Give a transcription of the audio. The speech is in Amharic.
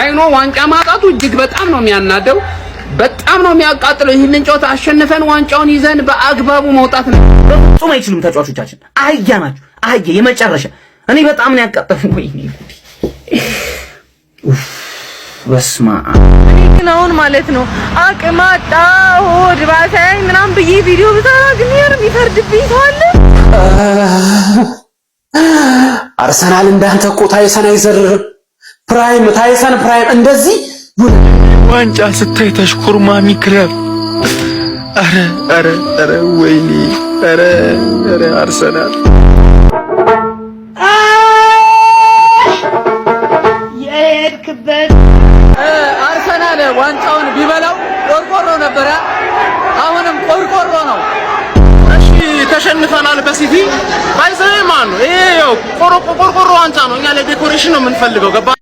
አይኖ ዋንጫ ማጣቱ እጅግ በጣም ነው የሚያናደው፣ በጣም ነው የሚያቃጥለው። ይህንን ጨዋታ አሸንፈን ዋንጫውን ይዘን በአግባቡ መውጣት ነው። በፍጹም አይችሉም ተጫዋቾቻችን። አህያ ናቸው፣ አህያ የመጨረሻ። እኔ በጣም ነው ያቃጠሉ። ወይኔ ጉዴ! በስመ አብ። እኔ ግን አሁን ማለት ነው አቅም አጣሁ፣ ሆድ ባሰኝ ምናምን ብዬ ቪዲዮ ብሰራ ግን የሚፈርድብኝ ሰው አለ? አርሰናል እንዳንተ እኮ ታይሰን አይዘርርም። Prime ታይሰን prime እንደዚህ ዋንጫ ስታይ ተሽኮርማሚ ክለብ። አረ አረ አረ ወይኔ፣ አረ አረ አርሰናል። የሄድክበት አርሰናል ዋንጫውን ቢበላው ቆርቆሮ ነበረ፣ አሁንም ቆርቆሮ ነው። እሺ ተሸንፈናል በሲቲ። By the way ማን ነው ይሄ? ቆርቆሮ ዋንጫ ነው። እኛ ለ decoration ነው የምንፈልገው። ገባ?